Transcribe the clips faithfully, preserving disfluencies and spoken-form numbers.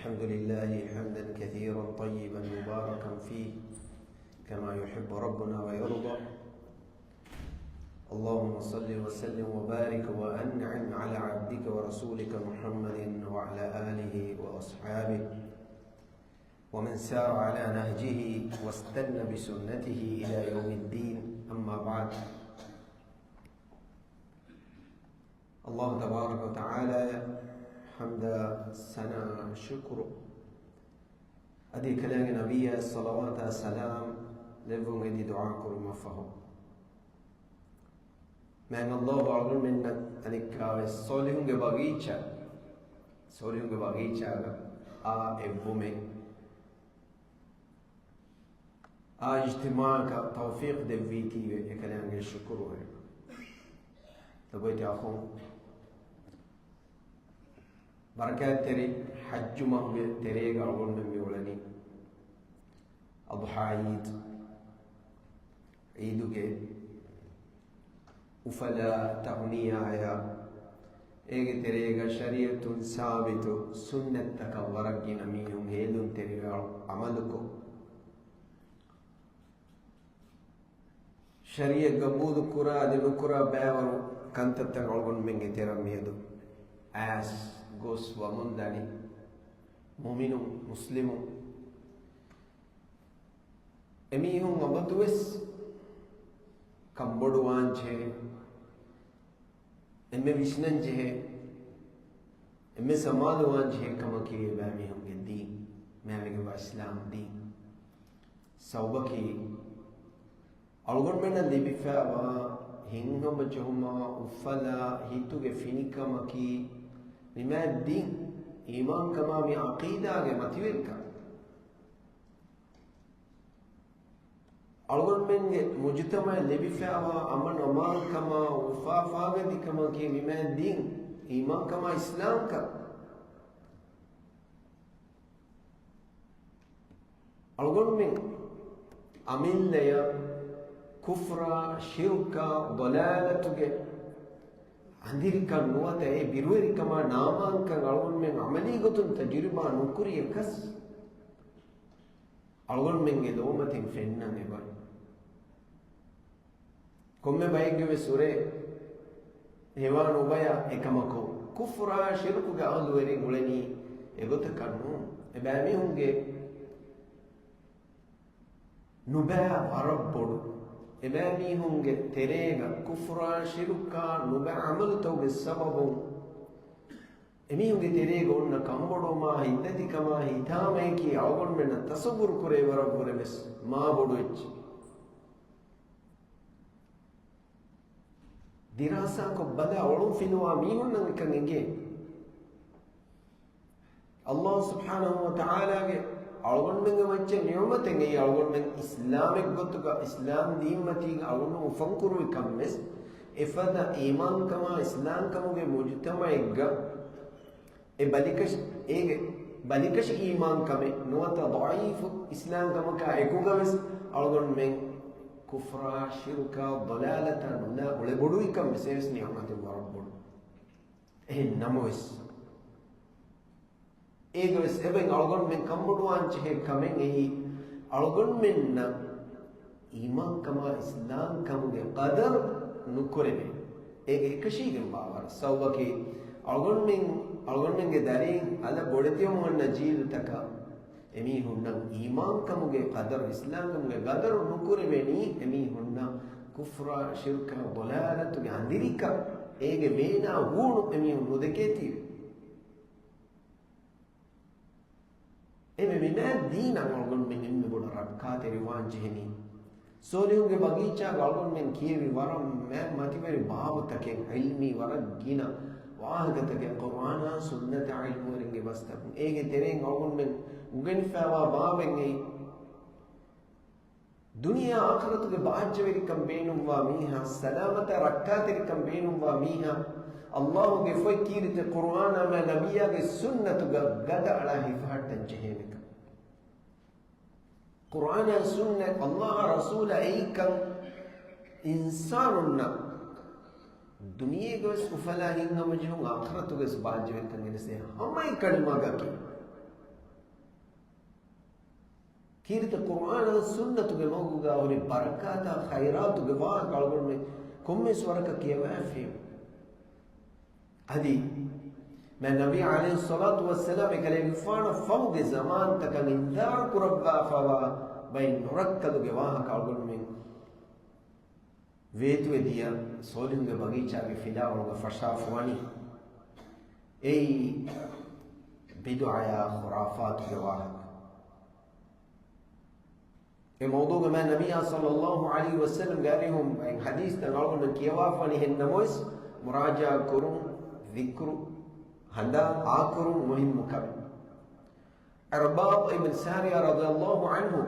الحمد لله حمدا كثيرا طيبا مباركا فيه كما يحب ربنا ويرضى. اللهم صل وسلم وبارك وأنعم على عبدك ورسولك محمد وعلى آله وأصحابه ومن سار على نهجه واستن بسنته إلى يوم الدين. أما بعد. އައްލާހު ތަބާރަކަ ވަތަޢާލާއަށް ޙަމްދާ، ސަނާ، ޝުކުރު އަދި ކަލޭގެ ނަބިއްޔާ ޞަލަވާތާ ސަލާމް ލެއްވުން އެދި ދުޢާ ކުރުމަށްފަހު، މާތް އައްލާހު އަޅުގަނޑުމެންނަށް އަނެއްކާވެސް ޞާލިޙުންގެ ބަގީޗާ، ޞާލިޙުންގެ ބަގީޗާގަ އާ އެއްވުމެއް، އާ އިޖްތިމާޢަކަށް ތައުފީޤު ދެއްވީތީވެ އެކަލާނގެ ޝުކުރު ހެން. ލޮބުވެތި އަޚުން، ބަރަކާތްތެރި ޙައްޖު މަހުގެ ތެރޭގަ އަޅުގަނޑުމެން މި އުޅެނީ. އަޟްޙާ ޢީދު، ޢީދުގެ އުފަލާ ތަހުނިޔާއާ، އޭގެ ތެރޭގަ ޝަރީޢަތުން ސާބިތު ސުންނަތްތަކަށް ވަރަށް ގިނަ މީހުން ހޭލުންތެރިވެ ޢަމަލުކޮށް، ޝަރީޢަތް ގަބޫލު ކުރާ އަދި ނުކުރާ ބައިވަރު ކަންތައްތައް އަޅުގަނޑުމެންގެ ތެރެއަށް މިއަދު އައިސް ގޮސް ވަމުން ދަނީ. މުއުމިނުން، މުސްލިމުން، އެމީހުން އަބަދުވެސް ކަންބޮޑުވާންޖެހޭ، އެންމެ ވިސްނަންޖެހޭ، އެންމެ ސަމާލުވާންޖެހޭ ކަމަކީ އެބައިމީހުންގެ ދީން، މާތްވެގެންވާ އިސްލާމް ދީން. ސަބަބަކީ، އަޅުގަނޑުމެންނަށް ލިބިފައިވާ ހިތްހަމަޖެހުމާ އުފަލާ ހިތުގެ ފިނިކަމަކީ މި މާތް ދީން، އީމާންކަމާ މި ޢަޤީދާގެ މަތިވެރިކަން. އަޅުގަނޑުމެންގެ މުޖުތަމަޢަށް ލިބިފައިވާ އަމަން އަމާންކަމާ އުފާފާގަދިކަމަކީ މި މާތް ދީން، އީމާންކަމާ އިސްލާމްކަން. އަޅުގަނޑުމެން އަމިއްލަޔަށް ކުފްރާ، ޝިރްކާ، ޟަލާލަތުގެ އަނދިރިކަން ނުވަތަ އެ ބިރުވެރިކަމާ ނާމާންކަން އަޅުގަނޑުމެން ޢަމަލީ ގޮތުން ތަޖުރިބާ ނުކުރިޔަކަސް، އަޅުގަނޑުމެންގެ ލޯމަތިން ފެންނަން އެބަ. ކޮންމެ ބައެއްގެ ވެސް ހުރޭ ހެވާނު އުބަޔާ އެކަމަކު، ކުފްރާ ޝިރުކުގެ އަހުލުވެރިން އުޅެނީ އެގޮތަކަށް ނޫން. އެބައިމީހުންގެ ނުބައި ވަރަށް ބޮޑު. އެބައިމީހުންގެ ތެރޭގަ ކުފްރާ ޝިރުކާ ނުބައި ޢަމަލުތަކުގެ ސަބަބުން އެމީހުންގެ ތެރޭގަ އޮންނަ ކަންބޮޑުވުމާ، ހިތްދަތިކަމާ ހިތާމަޔަކީ އަޅުގަނޑުމެންނަށް ތަޞައްވުރު ކުރެވި ވަރަށްވުރެ ވެސް މާ ބޮޑު އެއްޗެއް. ދިރާސާކޮށް ބަލާ އޮޅުންފިލުވާ މީހުންނަށް އެކަން އެނގޭ. އައްލާހު ސުބްޙާނަހު ވަ ތަޢާލާގެ އަޅުގަނޑުމެންގެ މައްޗަށް ނިޢުމަތެއް އެއީ، އަޅުގަނޑުމެން އިސްލާމެއް ގޮތުގަ، އިސްލާމް ދީންމަތީގަ އަޅުގަނޑު އުފަންކުރުވިކަން ވެސް، އެފަދަ އީމާންކަމާ އިސްލާމްކަމުގެ މުޖުތަމަޢެއްގަ އެ ބަލިކަށި، އޭގެ ބަލިކަށި އީމާންކަމެއް ނުވަތަ ޟަޢީފު އިސްލާމްކަމަކާ އެކުގަވެސް އަޅުގަނޑުމެން ކުފްރާ، ޝިރުކާ، ޟަލާލަތާ ނުލާ އުޅެބޮޑުވިކަން ވެސް އެވެސް ނިޢުމަތެއް ވަރަށް ބޮޑު. އެހެން ނަމަވެސް، އޭގަވެސް އެބައިން އަޅުގަނޑުމެން ކަންބޮޑުވާންޖެހޭ ކަމެއް އެއީ، އަޅުގަނޑުމެންނަށް އީމާންކަމާ އިސްލާމްކަމުގެ ޤަދަރު ނުކުރެވޭ. އޭގެ އެކަށީގެންވާ ވަރަށް ސަބަބަކީ، އަޅުގަނޑުމެން، އަޅުގަނޑުމެންގެ ދަރީން އަލަށް ބޮޑެތިވަމުން އަންނަ ޖީލުތަކަށް އެމީހުންނަށް އީމާންކަމުގެ ޤަދަރު، އިސްލާމްކަމުގެ ޤަދަރު ނުކުރެވެނީ، އެމީހުންނަށް ކުފްރާ، ޝިރްކާ، ޟަލާލަތުގެ އަނދިރިކަން، އޭގެ ވޭނާ ހޫނު އެމީހުން ނުދެކޭތީވެ. އެމެ މި މާތް ދީނަށް އަޅުގަނޑުމެން އެންމެ ބޮޑަށް ރައްކާތެރިވާން ޖެހެނީ. ޞާލިޙުންގެ ބަގީޗާގަ އަޅުގަނޑުމެން ކިޔެވި ވަރަށް މާތް މަތިވެރި ބާބުތަކެއް، ޢިލްމީ ވަރަށް ގިނަ ވާހަކަތަކެއް، ޤުރްއާނާ ސުންނަތާ ޢިލްމުވެރިންގެ ބަސްތަކުން. އޭގެ ތެރެއިން އަޅުގަނޑުމެން އުނގެނިފައިވާ ބާބެއް އެއީ، ދުނިޔެ އާޚިރަތުގެ ބާއްޖަވެރިކަން ބޭނުންވާ މީހާ، ސަލާމަތާ ރައްކާތެރިކަން ބޭނުންވާ މީހާ، އައްލާހުގެ ފޮތް ކީރިތި ޤުރްއާނާ މާތް ނަބިއްޔާގެ ސުންނަތުގަ ގަދައަޅާ ހިފަހައްޓަން ޖެހޭނެކަން. ޤުރްއާނާ ސުންނަތް، އައްލާހާ ރަސޫލާ އެއީކަން އިންސާނުންނަށް ދުނިޔޭގަވެސް އުފަލާ ހިތްހަމަޖެހުން، އާޚިރަތުގަވެސް ބާއްޖަވެރިކަން ގެނެސްދޭ ހަމައެކަނި މަގަކީ. ކީރިތި ޤުރްއާނާ ސުންނަތުގެ މަގުގަ ހުރި ބަރަކާތާ ޚައިރާތުގެ ވާހަކަ އަޅުގަނޑުމެން ކޮންމެސް ވަރަކަށް ކިޔަވައިފި. އަދި މާތް ނަބީ ޢަލައިހިއްޞަލާތު ވައްސަލާމް އެކަލޭގެފާނަށް ފަހުގެ ޒަމާންތަކަށް އިންޒާރު ކުރައްވާފަވާ ބައެއް ނުރައްކަލުގެ ވާހަކަ އަޅުގަނޑުމެން ވޭތުވެދިޔަ ސޯލިހުގެ ބަގީޗާގެ ފިލާވަޅުގަ ފަށާފަވަނީ. އެއީ ބިދުޢަޔާ ޚުރާފާތުގެ ވާހަކަ. އެ މައުޟޫޢުގަ މާތް ނަބިއްޔާ ޞައްލައްލާހު ޢަލައިހި ވަސައްލަމް ގާރިހުން އެއް ޙަދީޘްތައް އަޅުގަނޑު ކިޔަވާފަނި ހެން ނަމަވެސް، މުރާޖަޢާ ކުރުން، ޛިކްރު ހަނދާން އާކުރުން މުހިއްމު ކަމެއް. ޢިރްބާޟު އިބްނު ސާރިޔާ ރަޟިޔައްލާހު ޢަންހު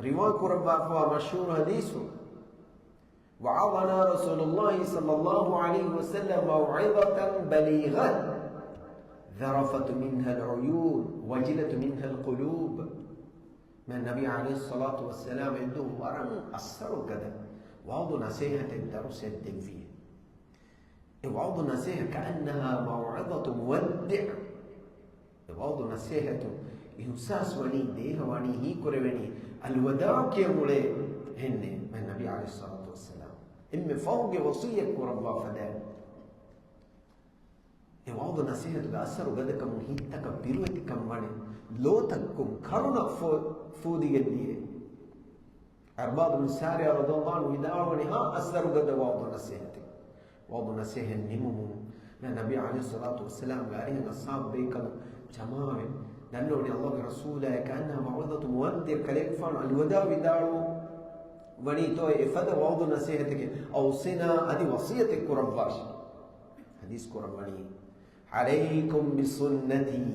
ރިވާ ކުރައްވާފަވާ މަޝްހޫރު ޙަދީޘު، وعظنا رسول الله صلى الله عليه وسلم موعظة بليغة ذرفت منها العيون وجلت منها القلوب. މާތް ނަބީ ޢަލައިހިއްޞަލާތު ވައްސަލާމް އެއްދުވަހު ވަރަށް އަސަރު ގަދަ ވަޢުޡު ނަޞޭޙަތެއް ދަރުސެއް ދެއްވި. އެ ވަޢުޡު ނަޞޭޙަތް كأنها موعظة مودع. އެ ވަޢުޡު ނަޞޭޙަތު އިޙްސާސް ވަނީ، ދޭހަ ވަނީ، ހީކުރެވެނީ އަލްވަދާޢު ކިޔަން އުޅޭ ހެންނޭ މާތް ނަބީ ޢަލައިހިއްޞަލާތު ވައްސަލާމް. އެންމެ ފަހުގެ ވަޞިއްޔަތް ކުރައްވާ ފަދައިން. އެ ވަޢުޡު ނަޞޭޙަތުގެ އަސަރު ގަދަކަމުން ހިތްތަކަށް ބިރުވެތިކަން ވަނެ، ލޯތައްކުން ކަރުނަ ފޯ-، ފޯދިގެން ދިޔައެވެ. ޢިރްބާޟު ބިން ސާރިޔާ ރަޟިޔައްލާހު ޢަންހު ވިދާޅުވަނީ ހާ އަސަރު ގަދަ ވަޢުޡު ނަޞޭޙަތެއް. ވަޢުޡު ނަޞޭޙަތް ނިމުމުން މާތް ނަބީ ޢަލައިހިއްޞަލާތު ވައްސަލާމްގެ އަރިހަށް އަޞްޙާބު ބޭކަލުން ޖަމާވެ ދަންނަވަނީ ﷲ ގެ ރަސޫލާއޭ، كأنها موعظة مودع، ކަލޭގެފާނު އަލްވަދާޢު ވިދާޅުވަނީތޯއޭ އެފަދަ ވަޢުޡު ނަޞޭޙަތެކޭ، أوصنا، އަދި ވަޞިއްޔަތެއް ކުރައްވާށި. ޙަދީޘް ކުރައްވަނީ، عليكم بسنتي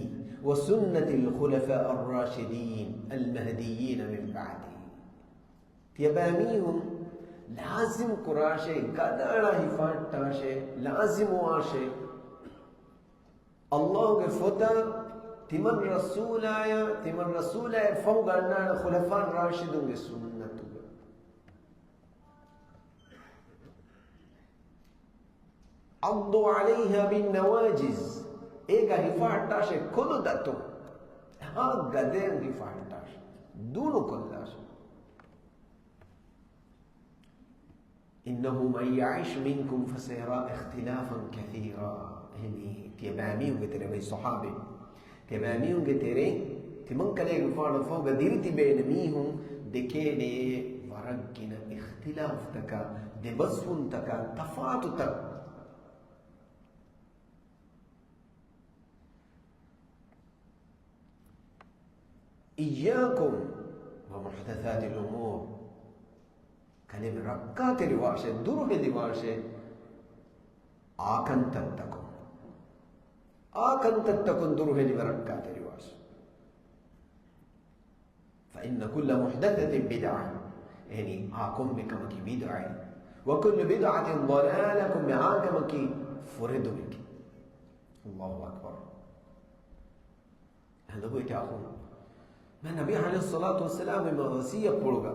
وسنة الخلفاء الراشدين المهديين من بعدي. ތިޔަބައިމީހުން ލާޒިމް ކުރާށޭ، ގަދައަޅާ ހިފަހައްޓާށޭ، ލާޒިމުވާށޭ. ﷲ ގެ ފޮތާ، ތިމަން ރަސޫލާޔާ، ތިމަން ރަސޫލާއި ފަހު ގަންނާނެ ޚުލަފާ ރާޝިދުންގެ ސުންނަތުގަ. عضوا عليها بالنواجذ، އޭގަ ހިފަހައްޓާށޭ ކޮލު ދަތުން. ހާ ގަދައަށް ހިފަހައްޓާށޭ. ދޫނު ކޮށްލާށޭ. إنه من يعش منكم فسيرى اختلافا كثيرا. އެހެނީ، ތިޔަބައިމީހުންގެ ތެރެއިން ޞަޙާބީން، ތިޔަބައިމީހުންގެ ތެރެއިން ތިމަންކަލޭގެފާނު ފަހުގަ ދިރިތިބޭނެ މީހުން ދެކޭނެ ވަރަށް ގިނަ އިޚްތިލާފްތަކާ، ދެބަސްވުންތަކާ، ތަފާތުތައް. إياكم ومحدثات الأمور. ކަލޭމެ ރައްކާތެރިވާށޭ، ދުރުހެލިވާށޭ، އާކަންތައްތަކުން. އާކަންތައްތަކުން ދުރުހެލިވެ ރައްކާތެރިވާށޭ. فإن كل محدثة بدعة. އެހެނީ، އާ ކޮންމެ ކަމަކީ ބިދުޢައެއް. وكل بدعة ضلالة، ކޮންމެ އާ ކަމަކީ ފުރެދުމެކޭ. الله أكبر. ހަނދަބު އިތާހުން. މާތް ނަބީ ޢަލައިހިއްޞަލާތު ވައްސަލާމް އެ ވަޞިއްޔަތްޕުޅުގަ،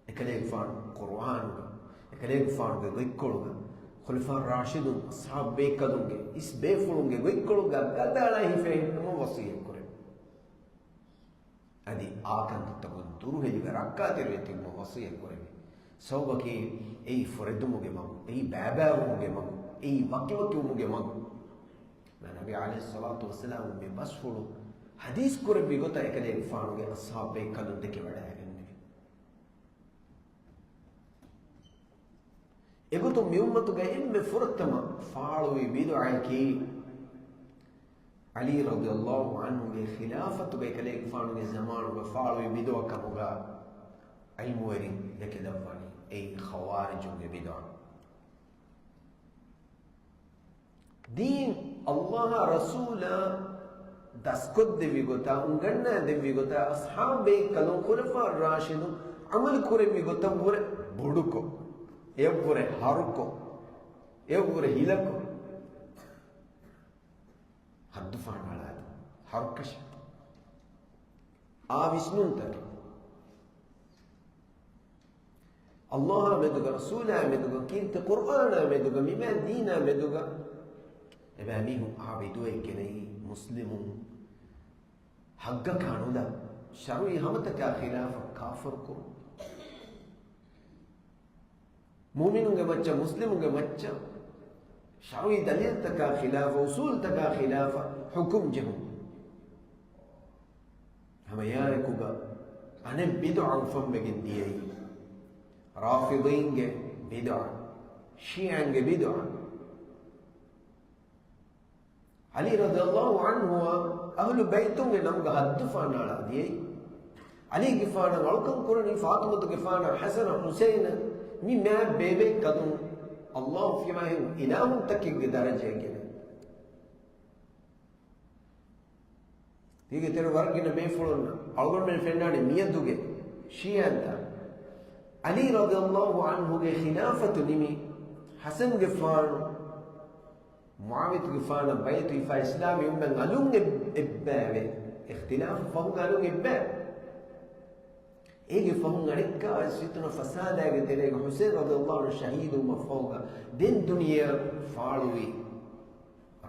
އެކަލޭގެފާނު ޤުރުއާނުގަ، އެކަލޭގެފާނުގެ ގޮތްކޮޅުގަ، ޚުލަފާ ރާޝިދުން، އަޞްޙާބު ބޭކަލުންގެ އިސް ބޭފުޅުންގެ ގޮތްކޮޅުގަ ގަދައަޅާ ހިފެހެއްޓުމަށް ވަޞިއްޔަތް ކުރެވި. އަދި އާކަންތައްތަކުން ދުރުހެލިވެ ރައްކާތެރިވެ ތިބުމަށް ވަޞިއްޔަތް ކުރެވި. ސަބަބަކީ އެއީ ފުރެދުމުގެ މަގު، އެއީ ބައިބައިވުމުގެ މަގު، އެއީ ވަކިވަކިވުމުގެ މަގު. މާތް ނަބީ ޢަލައިހިއްޞަލާތު ވައްސަލާމް މި ބަސްފުޅު ޙަދީޘް ކުރެއްވި ގޮތަށް އެކަލޭގެފާނުގެ އަޞްޙާބު ބޭކަލުން ދެކެވަޑައިގެންނެވި. އެގޮތުން މި އުއްމަތުގަ އެންމެ ފުރަތަމަ ފާޅުވި ބިދުޢައަކީ، ޢަލީ ރަޟިޔައްލާހު ޢަންހުގެ ޚިލާފަތުގައި ކަލޭގެފާނުގެ ޒަމާނުގަ ފާޅުވި ބިދުޢަ ކަމުގަ ޢިލްމުވެރިން ދެކެލައްވަނީ. އެއީ ޚަވާރިޖުންގެ ބިދުޢަ. ދީން ﷲ އާ ރަސޫލާ ދަސްކޮށްދެއްވި ގޮތާ، އުނގަންނާ ދެއްވި ގޮތާ، އަޞްޙާބު ބޭކަލުން، ޚުލަފާ ރާޝިދުން ޢަމަލު ކުރެއްވި ގޮތަށްވުރެ ބޮޑުކޮށް، އެއަށްވުރެ ހަރުކޮށް، އެއަށްވުރެ ހިލަކޮށް، ހައްދުފަހަނަ އަޅާދެ، ހަރުކަށި، އާ ވިސްނުންތަކެއް. ﷲ އާ މެދުގަ، ރަސޫލާ މެދުގަ، ކީރިތި ޤުރްއާނާ މެދުގަ، މި މާތް ދީނާ މެދުގަ، އެބައިމީހުން އާ ބިދުޢައެއް ގެނައީ މުސްލިމުން ޙައްޤަކާ ނުލާ، ޝަރުޢީ ހަމަތަކާ ޚިލާފަށް ކާފަރު ކުރުން. މުއުމިނުންގެ މައްޗަށް، މުސްލިމުންގެ މައްޗަށް ޝަރުޢީ ދަލީލްތަކާ ޚިލާފަށް، އުޞޫލްތަކާ ޚިލާފަށް ޙުކުމް ޖެހުން. ހަމަ އެއާއެކުގަ އަނެއް ބިދުޢަ އުފަންވެގެން ދިޔައީ. ރާފިޟީންގެ ބިދުޢަ، ޝީޢަންގެ ބިދުޢަ. ޢަލީ ރަޟިޔަﷲ ޢަންހުއަށް އަހުލު ބައިތުންގެ ނަމުގަ ހައްދުފާނާޅާ ދިޔައީ. ޢަލީގެފާނަށް އަޅުކަން ކުރަނީ، ފާޠިމަތުގެފާނަށް، ޙަސަނަށް، ޙުސައިނަށް، މި މާތް ބޭބެއް ކަލުން ﷲ ފިޔަވާހެން އިލާހުންތަކެއްގެ ދަރަޖައެއް ގެނެ. ތީގެ ތެރެ ވަރަށް ގިނަ ބޭފުޅުންނަށް އަޅުގަނޑުމެން ފެންނާނެ މިއަދުގެ ޝީޢަންތައް. ޢަލީ ރަޟިޔަﷲ ޢަންހުގެ ޚިލާފަތު ނިމި، ޙަސަންގެފާނު މުޢާވިޔަތުގެފާނަށް ބައިޢަތުވެފަ، އިސްލާމީ އުއްމަތް އަލުން އެ-، އެއްބައިވެ، އިޚްތިލާފު ފަހުގަ އަލުން އެއްބައި. އޭގެ ފަހުން އަނެއްކާވެސް ފިތުނަ ފަސާދާގެ ތެރޭގަ ޙުސައިން ރަޟިޔަﷲ ޢަންހު ޝަހީދުވުމަށްފަހުގަ ދެން ދުނިޔެއަށް ފާޅުވީ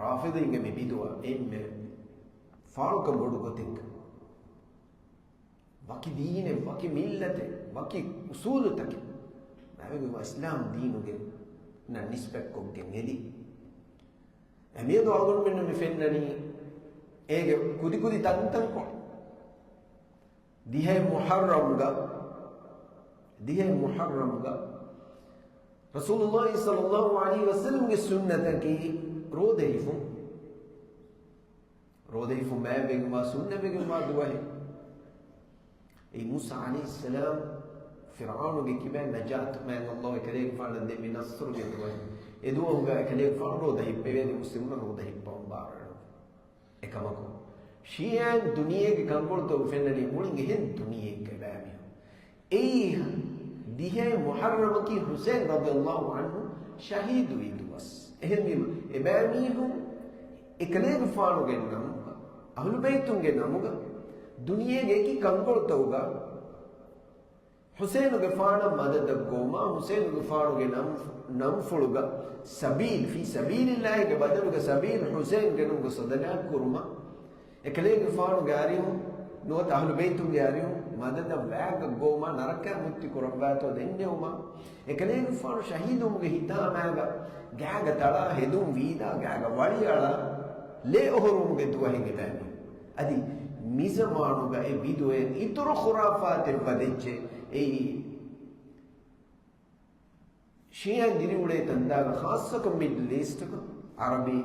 ރާފިޟީންގެ މި ބިދުޢަ އެންމެ ފާޅުކަން ބޮޑު ގޮތެއްގަ. ވަކި ދީނެއް، ވަކި މިއްލަތެއް، ވަކި އުޞޫލުތަކެއް މާތްވެގެންވާ އިސްލާމް ދީނުގެ ނަން ނިސްބަތްކޮށްގެން އެދި. އެ މިއަދު އަޅުގަނޑުމެންނަށް މި ފެންނަނީ އޭގެ ކުދިކުދި ތަންތަންކޮޅު. ދިހައެއް މުޙައްރަމްގަ، ދިހައެއް މުޙައްރަމްގަ ރަސޫލުﷲ ޞައްލަﷲ ޢަލައިހި ވަސައްލަމްގެ ސުންނަތަކީ ރޯދަ ހިފުން. ރޯދަ ހިފުން މާތްވެގެންވާ ސުންނަތްވެގެންވާ ދުވަހެއް. އެއީ މޫސާ ޢަލައިހިއްސަލާމް ފިރްޢައުނުގެ ކިބައިން ނަޖާތު މާތް ﷲ އެކަލޭގެފާނަށް ދެއްވި ނަޞްރުގެ ދުވަހެއް. އެ ދުވަހުގަ އެކަލޭގެފާނު ރޯދަ ހިއްޕެވޭ އަދި މުސްލިމުންނަށް ރޯދަ ހިއްޕަވަން ބާރުއެޅުން. އެކަމަކު، ޝީޢައިން ދުނިޔޭގެ ކަންކޮޅުތައް އުފެންނަނީ މުޅިން އެހެން ދުނިޔެއެއްގަ އެބައިމީހުން. އެއީ ދިހައެއް މުޙައްރަމަކީ ޙުސައިން ރަޟިޔަﷲ ޢަންހު ޝަހީދުވި ދުވަސް. އެހެންވީމަ، އެބައިމީހުން އެކަލޭގެފާނުގެ ނަމުގަ، އަހުލުބައިތުންގެ ނަމުގަ، ދުނިޔޭގެ އެކި ކަންކޮޅުތަކުގަ، ޙުސައިނުގެފާނަށް މަދަދަށް ގޮވުމާ، ޙުސައިނުގެފާނުގެ ނަމް-، ނަންފުޅުގަ ސަބީލް، ފީ ސަބީލިﷲގެ ބަދަލުގަ ސަބީލް ޙުސައިން ގެނުމުގެ ޞަދަޤާތް ކުރުމަށް، އެކަލޭގެފާނުގެ އަރިހުން ނުވަތަ އަހުލު ބައިތުންގެ އަރިހުން މަދަދަށް ވާގަށް ގޮވުމާ، ނަރަކައިން މުއްތި ކުރައްވާތޯ ދެންނެވުމަށް، އެކަލޭގެފާނު ޝަހީދުވުމުގެ ހިތާމައިގަ ގާގަ ތަޅާ ހެދުން ވީދާ ގާގަ ވަޅިއަޅާ ލޭ އޮހޮރުވުމުގެ ދުވަހެއް އެބައިމީ. އަދި މިޒަމާނުގަ އެ ބިދުޢައިން އިތުރު ޚުރާފާތެއް ވަދެއްޖެ. އެއީ ޝީޢައިން ދިރިއުޅޭ ތަންތާގަ، ޚާއްޞަކޮށް މިޑްލް އީސްޓުގަ، ޢަރަބި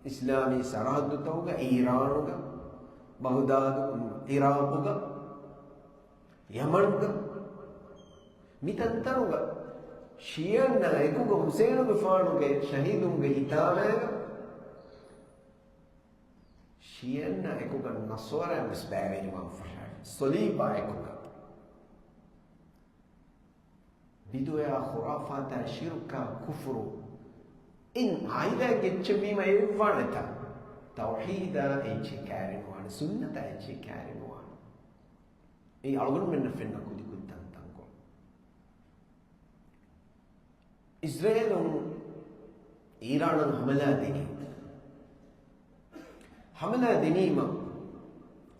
އިސްލާމީ ސަރަހައްދުތަކުގަ، އީރާނުގަ، ބަޣްދާދު، ޢިރާޤުގަ، ޔަމަންގަ، މި ތަންތަނުގަ ޝީޢައިންނާ އެކުގަ ޙުސައިނުގެފާނުގެ ޝަހީދުވުމުގެ ހިތާމައިގަ، ޝީޢައިންނާ އެކުގަ ނަޞާރާއިން ވެސް ބައިވެރިވާން ފަށާފި، ޞަލީބާ އެކުގަ. ބިދުޢައާ ޚުރާފާތާ ޝިރުކާ ކުފުރު އިން އާއިލާގެ އެއްޗެއްވީމަ އެއްވާނެތާ؟ ތައުޙީދާ އެއްޗެއް ކައިރިނުވާނެ، ސުންނަތާ އެއްޗެއް ކައިރިނުވާނެ. އެއީ އަޅުގަނޑުމެންނަށް ފެންނަ ކުދިކުދި ތަންތަންކޮޅު. އިސްރޭލުން އީރާނަށް ހަމަލާ ދިނީ. ހަމަލާ ދިނީމަ،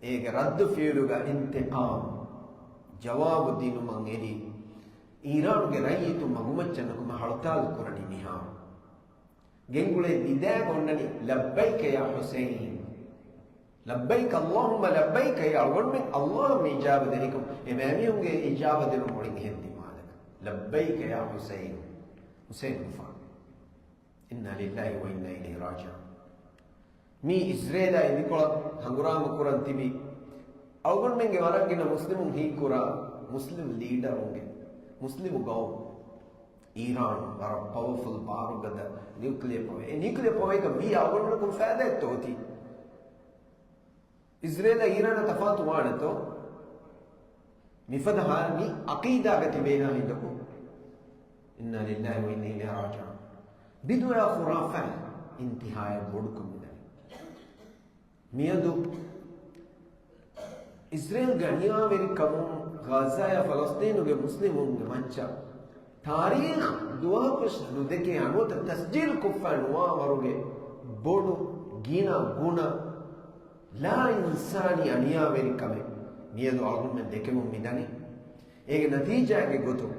އޭގެ ރައްދު ފިޢުލުގަ އިންތިޤާމް، ޖަވާބު ދިނުމަށް އެދި، އީރާނުގެ ރައްޔިތުން މަގުމައްޗަށް ނުކުމެ ހަޅުތާލު ކުރަނީ މިހާރު. ގެންގުޅޭ ނިދާގަ އޮންނަނީ، "لبيك يا حسين، لبيك اللهم لبيك." އެ އަޅުގަނޑުމެން ﷲ މި އިޖާބަ ދެނިކަމު، އެ ބައިމީހުންގެ އިޖާބަ ދިނުން މުޅިން އެހެން ދިމާލަކަށް. "لبيك يا حسين." ޙުސައިންގެފާނު. إنا لله وإنا إليه راجعون. މީ އިސްރޭލާ އިދިކޮޅަށް ހަނގުރާމަ ކުރަން ތިބި އަޅުގަނޑުމެންގެ ވަރަށް ގިނަ މުސްލިމުން ހީކުރާ މުސްލިމް ލީޑަރުންގެ، މުސްލިމު ގައުމު. އީރާން ވަރަށް ޕަވަފުލް ބާރުގަދަ ނިއުކްލިއަރ ޕަވަ. އެ ނިއުކްލިއަރ ޕަވައިގަ ވީ އަޅުގަނޑުމެންނަކުން ފައިދާއެއްތޯ އޮތީ؟ އިސްރޭލާ އީރާނާ ތަފާތު ވާނެތޯ؟ މިފަދަ ހާލު މި އަޤީދާގަ ތިބޭހާ ހިނދަކު. إنا لله وإنا إليه راجعون. ބިދުޢަ ޚުރާފާތް އިންތިހާއަށް ބޮޑުކޮށް މިދަނީ. މިއަދު އިސްރޭލްގެ އަނިޔާވެރިކަމުން ޣާޒާއާ ފަލަސްޠީނުގެ މުސްލިމުންގެ މައްޗަށް ތާރީޚް ދުވަހަކުވެސް ނުދެކޭ ނުވަތަ ތަސްޖީލް ކޮށްފައި ނުވާ ވަރުގެ ބޮޑު ގިނަ ގުނަ ލާ އިންސާނީ އަނިޔާވެރިކަމެއް މިއަދު އަޅުގަނޑުމެން ދެކެމުން މިދަނީ. އޭގެ ނަތީޖާގެ ގޮތުން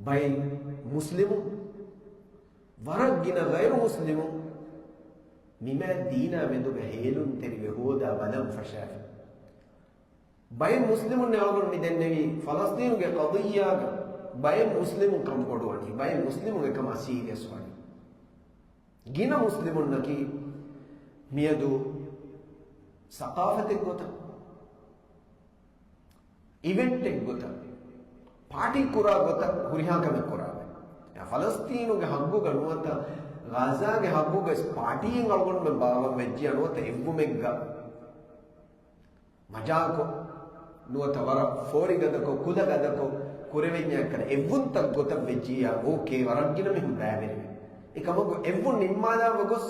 ބައެއް މުސްލިމުން، ވަރަށް ގިނަ ޣައިރު މުސްލިމުން މިމާތް ދީނާ މެދުގަ ހޭލުންތެރިވެ ހޯދާ ބަލަން ފަށާފި. ބައެއް މުސްލިމުން އަޅުގަނޑު މި ދެންނެވީ ފަލަސްތީނުގެ ޤަޟިއްޔާގަ ބައެއް މުސްލިމުން ކަންބޮޑުވަނީ، ބައެއް މުސްލިމުން އެކަމާ ސީރިއަސް ވަނީ. ގިނަ މުސްލިމުންނަކީ މިއަދު ސަޤާފަތެއް ގޮތަށް، އިވެންޓެއް ގޮތަށް، ޕާޓީ ކުރާ ގޮތަށް ހުރިހާ ކަމެއް ކުރާ ބައެއް. ފަލަސްތީނުގެ ހައްގުގަ ނުވަތަ ޣާޒާގެ ހައްގުގަ ވެސް ޕާޓީއިން އަޅުގަނޑުމެން ބާވަން ވެއްޖިއްޔާ ނުވަތަ އެއްވުމެއްގަ މަޖާކޮށް، ނުވަތަ ވަރަށް ފޯރިގަދަކޮށް، ކުލަގަދަކޮށް ކުރެވެންޏާ އެއްކަލަ އެއްވުންތައް ގޮތަށް ވެއްޖިއްޔާ އޯކޭ، ވަރަށް ގިނަ މީހުން ބައިވެރިވޭ. އެކަމަކު އެއްވުން ނިންމާލާފަ ގޮސް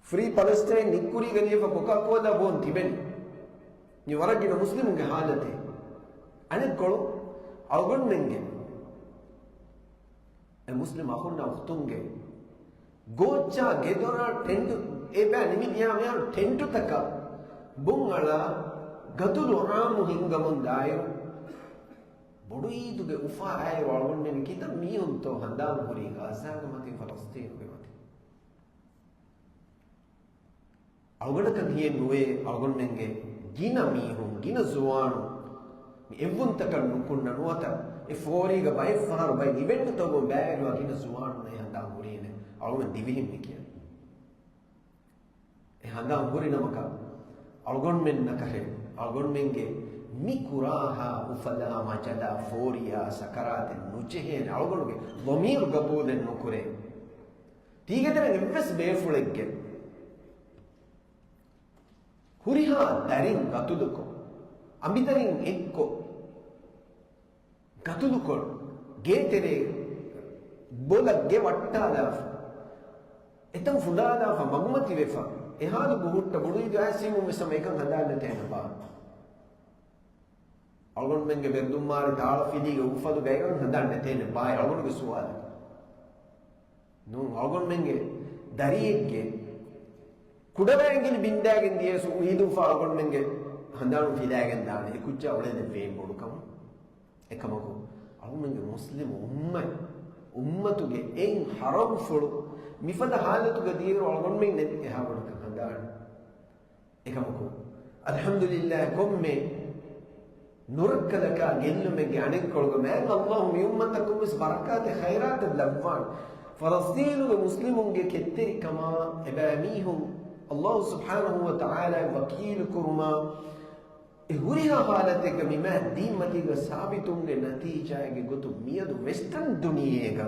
ފްރީ ޕަލެސްޓައިން ނިއްކުރީގަ ލިޔެފަ ކޮކާކޯލާ ބޯން ތިބެނީ. މި ވަރަށް ގިނަ މުސްލިމުންގެ ހާލަތެއް. އަނެއްކޮޅު އަޅުގަނޑުމެންގެ އެ މުސްލިމް އަޚުންނާ އުޚްތުންގެ ގޯއްޗާ ގެދޮރާ ޓެންޓު އެބަ ނިމި ދިޔާ މިހާރު ޓެންޓުތަކަށް ބޮން އަޅާ ގަތުލު އާއްމު ހިންގަމުން ދާއިރު، ބޮޑު އީދުގެ އުފާ އައިރު އަޅުގަނޑުމެން ކިތައް މީހުންތޯ ހަނދާން ހުރީ ޣާޒާގެ މަތިން ފަލަސްތީނުގެ މަތިން. އަޅުގަނޑަކަށް ހިޔެއް ނުވޭ، އަޅުގަނޑުމެންގެ ގިނަ މީހުން، ގިނަ ޒުވާނުން މި އެއްވުންތަކަށް ނުކުންނަ ނުވަތަ އެ ފޯރީގަ ބައެއް ފަހަރު ބައެއް އިވެންޓުތަކުން ބައިވެރިވާ ގިނަ ޒުވާނުން އެ ހަނދާން ހުރީނެ. އަޅުގަނޑު ދިވެހިން މި ކިޔަނީ. އެ ހަނދާން ހުރި ނަމަކަށް އަޅުގަނޑުމެންނަކަށެއް އަޅުގަނޑުމެންގެ މި ކުރާހާ އުފަލާ މަޖަލާ ފޯރިޔާ ސަކަރާތެއް ނުޖެހޭނެ. އަޅުގަނޑުގެ ޟަމީރު ގަބޫލެއް ނުކުރޭ. ތީގެތެރެއިން އެއްވެސް ބޭފުޅެއްގެ ހުރިހާ ދަރިން ގަތުލުކޮށް، އަނބިދަރިން އެއްކޮށް، ގަތުލުކޮށް، ގޭތެރޭ ބޮލަށް ގެ ވައްޓާލާފަ، އެތަން ފުނޑާލާފަ، މަގުމަތިވެފަ، އެހާލު ބުހުއްޓަ ބޮޑު އީދު އައިސްވީމުން ވެސް ހަމަ އެކަން ހަނދާން ނެތޭނެ ބާ. އަޅުގަނޑުމެންގެ ބެރުދުންމާރި ތާޅަފިލީގެ އުފަލުގައި އެކަން ހަނދާން ނެތޭނެ ބާ އަޅުގަނޑުގެ ސުވާލަކަށް. ނޫން، އަޅުގަނޑުމެންގެ ދަރިއެއްގެ ކުޑަވައިގެން ބިންދާގެން ދިޔަސް އީދުން ފާ އަޅުގަނޑުމެންގެ ހަނދާނު ފިލާގެން ދާނެ. އެ ކުއްޖާ އުޅެން ވޭން ބޮޑުކަމުން. އެކަމަކު، އަޅުގަނޑުމެންގެ މުސްލިމު އުއްމަތް، އުއްމަތުގެ އެއް ހަރަމްފުޅު މިފަދަ ހާލަތުގަ ދިޔައިރު އަޅުގަނޑުމެން ނެތް އެހާ ބޮޑަކަށް ހަނދާން. އެކަމަކު، އަލްޙަމްދުލިއްލާހް، ކޮންމެ ނުރައްކަލަކާ ގެއްލުމެއްގެ އަނެއްކޮޅުގަ މާތް ﷲ މި އުއްމަތަކުން ވެސް ބަރަކާތެއް ޚައިރާތެއް ލައްވާން. ފަލަސްޠީނުގެ މުސްލިމުންގެ ކެތްތެރިކަމާ އެބައިމީހުން ﷲ ސުބްޙާނަހޫ ވަތަޢާލާ ވަކީލު ކުރުމާ، އެ ހުރިހާ ހާލަތެއްގަ މި މާތް ދީންމަތީގަ ސާބިތުވުމުގެ ނަތީޖާއެއްގެ ގޮތުން މިއަދު ވެސްޓަން ދުނިޔޭގަ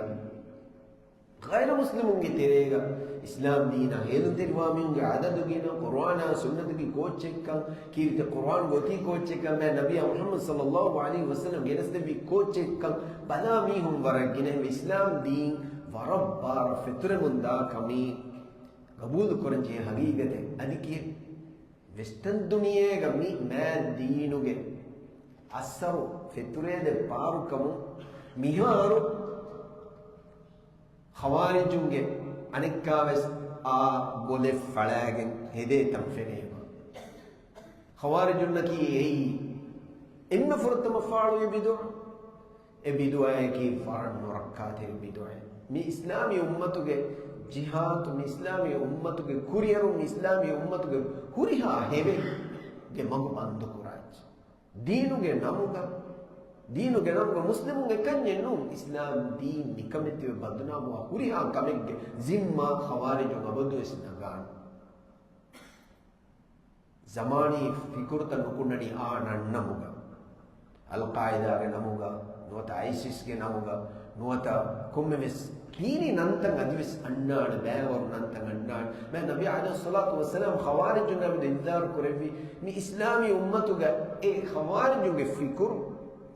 ޣައިރު މުސްލިމުންގެ ތެރޭގަ އިސްލާމް ދީނަށް ހޭލުންތެރިވާ މީހުންގެ އަދަދު ގިނަ، ޤުރުއާނާ ސުންނަތުގެ ކޯއްޗެއްކަން، ކީރިތި ޤުރުއާން އޮތީ ކޯއްޗެއްކަން، މާތް ނަބީ މުޙައްމަދު ޞައްލައްލާހު ޢަލައިހި ވަސައްލަމް ގެނެސްދެއްވި ކޯއްޗެއްކަން ބަލާ މީހުން ވަރަށް ގިނަ. އެހެންވެ، އިސްލާމް ދީން ވަރަށް ބާރަށް ފެތުރެމުންދާ ކަމީ ގަބޫލުކުރަންޖެހޭ ހަގީގަތެއް. އަދި ކިޔޭ، ވެސްޓަން ދުނިޔޭގަ މި މާތް ދީނުގެ އަސަރު ފެތުރޭދެއް ބާރުކަމުން މިހާރު ޚަވާރިޖުންގެ އަނެއްކާވެސް އާ ބޮލެއް ފަޅާގެން ހެދޭ ތަން ފެނޭމަ. ޚަވާރިޖުންނަކީ އެއީ އެންމެ ފުރަތަމަ ފާޅުވި ބިދުޢަ. އެ ބިދުޢައަކީ ވަރަށް ނުރައްކާތެރި ބިދުޢައެއް. މި އިސްލާމީ އުއްމަތުގެ ޖިހާދު، މި އިސްލާމީ އުއްމަތުގެ ކުރިއެރުން، މި އިސްލާމީ އުއްމަތުގެ ހުރިހާ ހެވެއްގެ މަގު ބަންދުކުރާއްޖެ. ދީނުގެ ނަމުގަ، ދީނުގެ ނަމުގަ މުސްލިމުން އެކަންޏެއް ނޫން، އިސްލާމް ދީން ނިކަމެތިވެ ބަދުނާމުވާ ހުރިހާ ކަމެއްގެ ޒިންމާ ޚަވާރިޖުން އަބަދުވެސް ނަގާނެ. ޒަމާނީ ފިކުރުތައް ނުކުންނަނީ އާ ނަންނަމުގަ، އަލްޤާއިދާގެ ނަމުގަ، ނުވަތަ އައިސިސްގެ ނަމުގަ، ނުވަތަ ކޮންމެވެސް ދީނީ ނަންތައް އަދިވެސް އަންނާނެ، ބައިވަރު ނަންތައް އަންނާނެ. މާތް ނަބީ ޢަލައިހިއްޞަލާތު ވައްސަލާމް ޚަވާރިޖުންނާ މެދު އިންޒާރު ކުރެއްވި މި އިސްލާމީ އުއްމަތުގަ އެ ޚަވާރިޖުންގެ ފިކުރު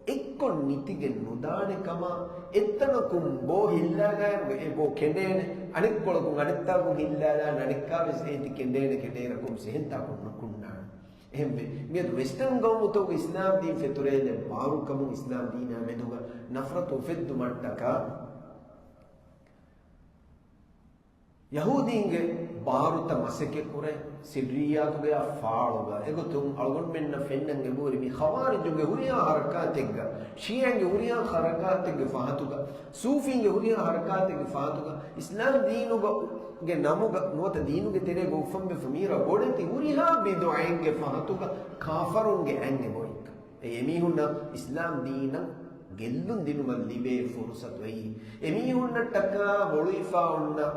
އެއްކޮށް ނިތިގެން ނުދާނެ ކަމަށް، އެއްތަނަކުން ބޯ ހިއްލާލާއިރު އެ ބޯ ކެނޑޭނެ، އަނެއްކޮޅަކުން އަނެއްތާކުން ހިއްލާލާނެ، އަނެއްކާވެސް އޭތި ކެނޑޭނެ، ކެނޑޭއިރަކުން ވެސް އެހެންތާކުން ނުކުންނާނެ. އެހެންވެ، މިއަދު ވެސްޓަން ގައުމުތަކުގެ އިސްލާމް ދީން ފެތުރޭލެއް ބާރުކަމުން އިސްލާމް ދީނާ މެދުގަ ނަފްރަތު އުފެއްދުމަށްޓަކާ، ޔަހޫދީންގެ ބާރުތައް މަސައްކަތްކުރޭ ސިއްރިއްޔާތުގައާ ފާޅުގަ. އެގޮތުން އަޅުގަނޑުމެންނަށް ފެންނަން އެބަހުރި މި ޚަވާރިޖުންގެ ހުރިހާ ހަރަކާތެއްގަ، ޝީޢީންގެ ހުރިހާ ހަރަކާތެއްގެ ފަހަތުގަ، ސޫފީންގެ ހުރިހާ ހަރަކާތެއްގެ ފަހަތުގަ، އިސްލާމް ދީނުގަ، ގެ ނަމުގަ ނުވަތަ ދީނުގެ ތެރޭގަ އުފަންވެފަ މީރަ ބޮޑެތި ހުރިހާ ބިދުޢައެއްގެ ފަހަތުގަ ކާފަރުންގެ އަތް އެބައޮތްކަން. އެ އެމީހުންނަށް އިސްލާމް ދީނަށް ގެއްލުން ދިނުމަށް ލިބޭ ފުރުސަތު އެއީ. އެމީހުންނަށްޓަކާ ހޮޅުވިފާ އޮންނަ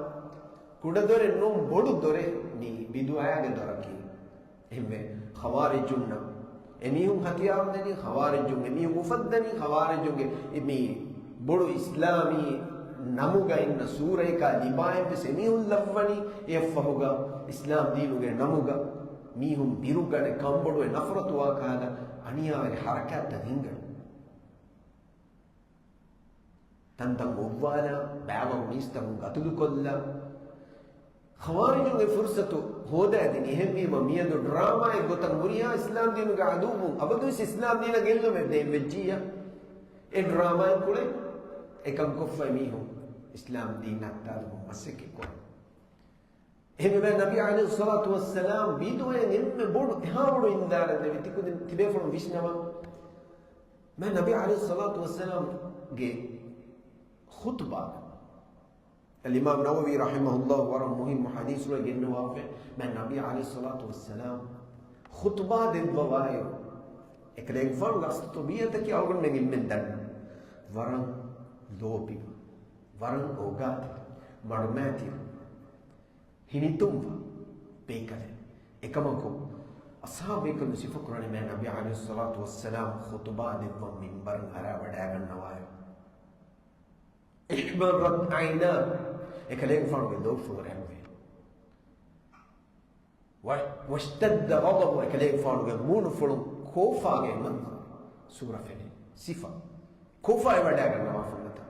ކުޑަދޮރެއް ނޫން، ބޮޑު ދޮރެއް މި ބިދުޢާގެ ދޮރަކީ. އެހެންވެ، ޚަވާރިޖުންނަށް އެމީހުން ހަތިޔާރު ދެނީ، ޚަވާރިޖުން އެމީހުން އުފައްދަނީ، ޚަވާރިޖުންގެ މި ބޮޑު އިސްލާމީ ނަމުގަ އިންނަ ސޫރަޔަކާ ލިބާއެއްވެސް އެމީހުން ލައްވަނީ. އެއަށްފަހުގަ އިސްލާމް ދީނުގެ ނަމުގަ މީހުން ބިރުގަނެ ކަންބޮޑުވެ ނަފްރަތުވާ ކަހަލަ އަނިޔާވެރި ހަރަކާތްތައް ހިންގަން. ތަންތަން އޮއްވާލާ، ބައިވަރު މީސްތަކުން ގަތުލުކޮށްލާ، ޚަވާރިޖުންގެ ފުރުސަތު ހޯދައިދިނީ. އެހެންވީމަ، މިއަދު ޑްރާމާއެއް ގޮތަށް ހުރިހާ އިސްލާމްދީނުގެ އަދުއްވުން އަބަދުވެސް އިސްލާމްދީނަށް ގެއްލުމެއް ދޭން ވެއްޖިއްޔާ، އެ ޑްރާމާއަށް ކުޅެ އެކަން ކޮށްފައި މީހުން އިސްލާމްދީން ނައްތާލުމަށް މަސައްކަތް ކުރަން. އެހެންވެ، ނަބީ ޢަލައިހިއްޞަލާތު ވައްސަލާމް ބިދުޢައިން އެންމެ ބޮޑު، އެހާ ބޮޑު އިންޒާރެއް ދެވި ތިކުދިން ތިބޭފުޅުން ވިސްނަވާ. މާތް ނަބީ ޢަލައިހިއްޞަލާތު ވައްސަލާމްގެ ޚުޠުބާ، އަލްއިމާމް ނަވަވީ ރަޙިމަހުﷲ ވަރަށް މުހިއްމު ޙަދީޘްފުޅެއް ގެންނަވާފައި، މާތް ނަބީ ޢަލައިހިއްޞަލާތު ވައްސަލާމް ޚުޠުބާ ދެއްވަވާއިރު، އެކަލޭގެފާނުގެ އަސްލު ޠަބީޢަތަކީ އަޅުގަނޑުމެން އެންމެން ދަންނަ، ވަރަށް ލޯބިވާ، ވަރަށް އޯގާތެރި، މަޑުމައިތިރި، ހިނިތުންވާ ބޭކަލެއް. އެކަމަކު، އަޞްޙާބުބޭކަލުން ސިފަކުރަނީ މާތް ނަބީ ޢަލައިހިއްޞަލާތު ވައްސަލާމް ޚުޠުބާ ދެއްވަން މިންބަރަށް އަރާވަޑައިގަންނަވާއިރު، احمرت عيناه، އެކަލޭގެފާނުގެ ލޯފުޅު ރަތްވި. و، واشتد غضبه، އެކަލޭގެފާނުގެ މޫނުފުޅުން ކޯފާގެ މަންޒަރު ސޫރަ ފެނޭ. ސިފަ. ކޯފާއެއް ވަޑައިގަންނަވާ ފުންނަތަ.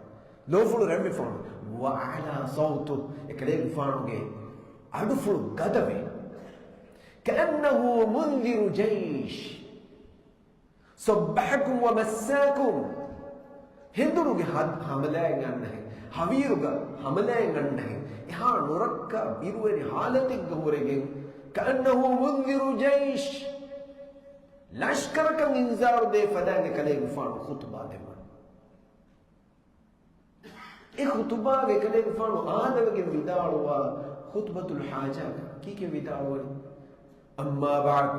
ލޯފުޅު ރަތްވި ފަހުން، وعلى صوته، އެކަލޭގެފާނުގެ އަޑުފުޅު ގަދަވެ. كأنه منذر جيش. صبحكم ومساكم. ހެނދުނުގެ ހަ-، ހަމަލާއެއް އަންނަހެން، ހަވީރުގަ ހަމަލާއެއް އަންނަހެން، އެހާ ނުރައްކާ ބިރުވެރި ހާލަތެއްގަ ހުރެގެން، كأنه منذر جيش، ލަޝްކަރަކަށް އިންޒާރު ދޭ ފަދައިން އެކަލޭގެފާނު ޚުޠުބާ ދެއްވަން. އެ ޚުޠުބާގެ ކަލޭގެފާނު އާދަވެގެން ވިދާޅުވާ ޚުޠުބަތުލް ޙާޖާގަ ކީކޭ ވިދާޅުވަނީ؟ أما بعد،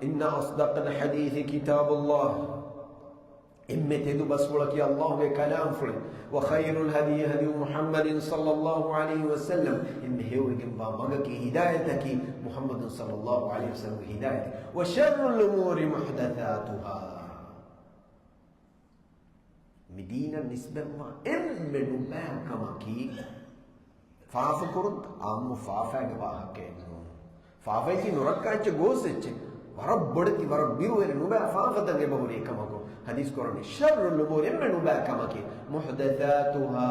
إن أصدق الحديث كتاب الله، އެންމެ ތެދު ބަސްފުޅަކީ ﷲ ގެ ކަލާމްފުޅެއް، وخير الهدي هدي محمد صلى الله عليه وسلم، އެންމެ ހެޔޮވެގެންވާ މަގަކީ، ހިދާޔަތަކީ، މުޙައްމަދު ޞައްލަﷲ ޢަލައިހި ވަސައްލަމްގެ ހިދާޔަތެއް. وشر الأمور محدثاتها، މި ދީނަށް ނިސްބަތްވާ އެންމެ ނުބައި ކަމަކީ، ފާފަ ކުރުން، އާއްމު ފާފައިގެ ވާހަކައެއް ނޫން. ފާފައަކީ ނުރައްކާ އެއްޗެއް، ގޯސް އެއްޗެއް. ވަރަށް ބޮޑެތި، ވަރަށް ބިރުވެރި ނުބައި ފާފަތައް އެބަހުރި އެކަމަކު، ޙަދީޘް ކުރަނީ، شر الأمور، އެންމެ ނުބައި ކަމަކީ، محدثاتها،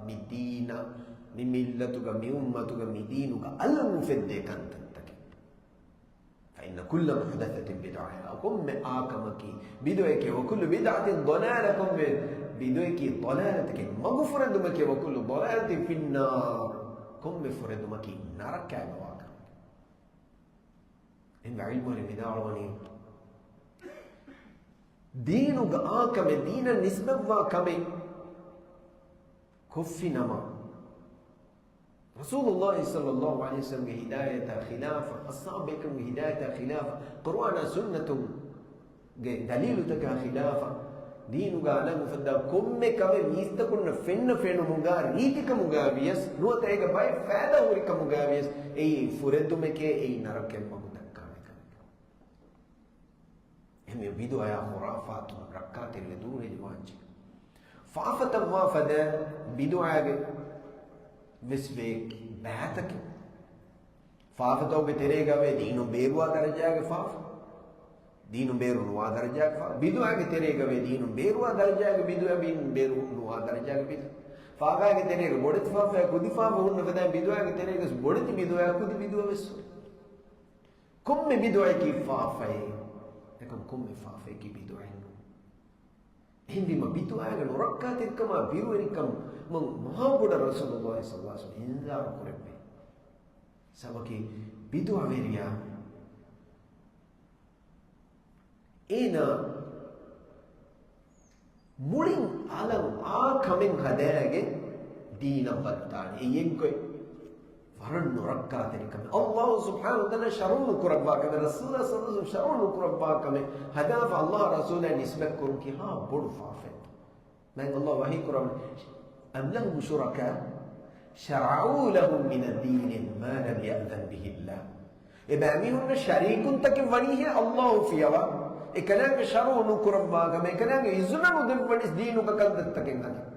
މި ދީނަށް، މި މިއްލަތުގަ، މި އުއްމަތުގަ، މި ދީނުގަ އަލުން އުފެއްދޭ ކަންތައްތަކެއް. فإن كل محدثة بدعة، ކޮންމެ އާކަމަކީ ބިދުޢައެކޭ، وكل بدعة ضلالة، ކޮންމެ ބިދުޢައަކީ ޟަލާލަތެކޭ، މަގު ފުރެދުމެކޭ، وكل ضلالة في النار، ކޮންމެ ފުރެދުމަކީ ނަރަކައިގަ ވާ ކަމެކޭ. އެހެންވެ ޢިލްމުވެރިން ވިދާޅުވަނީ، ދީނުގަ އާކަމެއް، ދީނަށް ނިސްބަތްވާ ކަމެއް ކޮށްފިނަމަ، ރަސޫލުﷲ ޞައްލަﷲ ޢަލައިހި ވަސައްލަމްގެ ހިދާޔަތާ ޚިލާފަށް، އަޞްޙާބުބޭކަލުންގެ ހިދާޔަތާ ޚިލާފަށް، ޤުރުއާނާ ސުންނަތުގެ ދަލީލުތަކާ ޚިލާފަށް، ދީނުގަ އަލަށް އުފައްދާ ކޮންމެ ކަމެއް މީސްތަކުންނަށް ފެންނަ ފެނުމުގަ، ރީތިކަމުގަ ވިޔަސް، ނުވަތަ އޭގަ ބައެއް ފައިދާ ހުރިކަމުގަ ވިޔަސް، އެއީ ފުރެދުމެކޭ، އެއީ ނަރަކައަށް މަގު ދައްކާނެ ކަމެކޭ. އެހެންވެ، ބިދުޢަޔާ ޚުރާފާތުން ރައްކާތެރިވެ ދުރުހެލިވާންޖެ. ފާފަތައްވާ ފަދަ ބިދުޢާގެ ވެސް ވޭ ބައިތަކެއް. ފާފަތަކުގެ ތެރޭގަ ވޭ ދީނުން ބޭރުވާ ދަރަޖާގެ ފާފަ، ދީނުން ބޭރު ނުވާ ދަރަޖާގެ ފާފަ. ބިދުޢާގެ ތެރޭގަ ވޭ ދީނުން ބޭރުވާ ދަރަޖާގެ ބިދުޢަ، ދީނުން ބޭރު ނުވާ ދަރަޖާގެ ބިދުޢަ. ފާފައިގެ ތެރޭގަ ބޮޑެތި ފާފައާ ކުދި ފާފަ ހުންނަ ފަދައިން ބިދުޢާގެ ތެރޭގަސް ބޮޑެތި ބިދުޢައާ ކުދި ބިދުޢަ ވެސް ހުރި. ކޮންމެ ބިދުޢައަކީ ފާފައެއް. އެކަމް ކޮންމެ ފާފައަކީ ބިދުޢައެއް ނޫން. އެހެންވީމަ ބިދުޢާގެ ނުރައްކާތެރިކަމާ ބިރުވެރިކަމަށް މާބޮޑަށް ރަސޫލުﷲ ޞައްލަﷲު ޢަލައިހި ވަސައްލަމަ އިންޒާރު ކުރެއްވި. ސަބަބަކީ ބިދުޢަވެރިޔާ އޭނާ މުޅިން އަލަށް އާ ކަމެއް ހަދާގެން ދީނަށް ވަދެވިދާނެ. އެއީ އެއްގޮތް ވަރަށް ނުރައްކާތެރި ކަމެއް. ﷲ ސުބްޙާނަހޫ ވަތަޢާލާ ޝަރުޢު ނުކުރައްވާ ކަމެއް، ރަސޫލާ ޞައްލަﷲު ޢަލައިހި ވަސައްލަމަ ޝަރުޢު ނުކުރައްވާ ކަމެއް ހަދާފަ ﷲ އާއި ރަސޫލާއަށް ނިސްބަތް ކުރުން ކިހާ ބޮޑު ފާފައެއްތަ؟ މާތް ﷲ ވަޙީ ކުރައްވަނީ، أم لهم شركاء شرعوا لهم من الدين ما لم يأذن به الله. އެބައިމީހުންނަ ޝަރީކުންތަކެއް ވަނީހޭ ﷲ ފިޔަވާ، އެކަލާނގެ ޝަރުޢު ނުކުރައްވާ ކަމެއް، އެކަލާނގެ އިޒުނަ ނުދެއްވަނީސް ދީނުގަ ކަންތައްތަކެއް ހަދަން.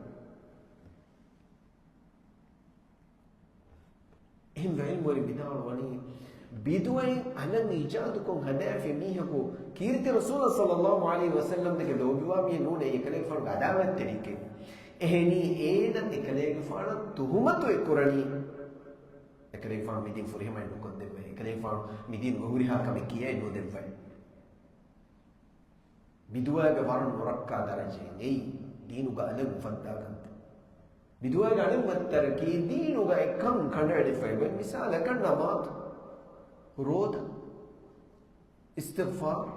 އެހެންވެ ޢިލްމުވެރިން ވިދާޅުވަނީ، ބިދުޢައެއް އަލަށް އީޖާދުކޮށް ހަދާފި މީހަކު ކީރިތި ރަސޫލާ ޞައްލަﷲު ޢަލައިހި ވަސައްލަމް ދެކެ ލޯބިވާ މީހެއް ނޫނޭ، އެކަލޭގެފާނުގެ ޢަދާވަތްތެރިއެކޭ. އެހެނީ އޭނަ އެކަލޭގެފާނަށް ތުހުމަތު އެ ކުރަނީ، އެކަލޭގެފާނު މިދީން ފުރިހަމައެއް ނުކޮށްދެއްވައި، އެކަލޭގެފާނު މިދީނުގަ ހުރިހާ ކަމެއް ކިޔައެއް ނުދެއްވައި. ބިދުޢާގެ ވަރަށް ނުރައްކާ ދަރަޖައެއް ނެތް ދީނުގަ އަލަށް އުފައްދާ ކަންތައް. ބިދުޢާގެ އަނެއް ވައްތަރަކީ ދީނުގަ އެކަން ކަނޑައެޅިފައި ގޮތް، މިސާލަކަށް ނަމާދު، ރޯދަ، އިސްތިޣްފާރު،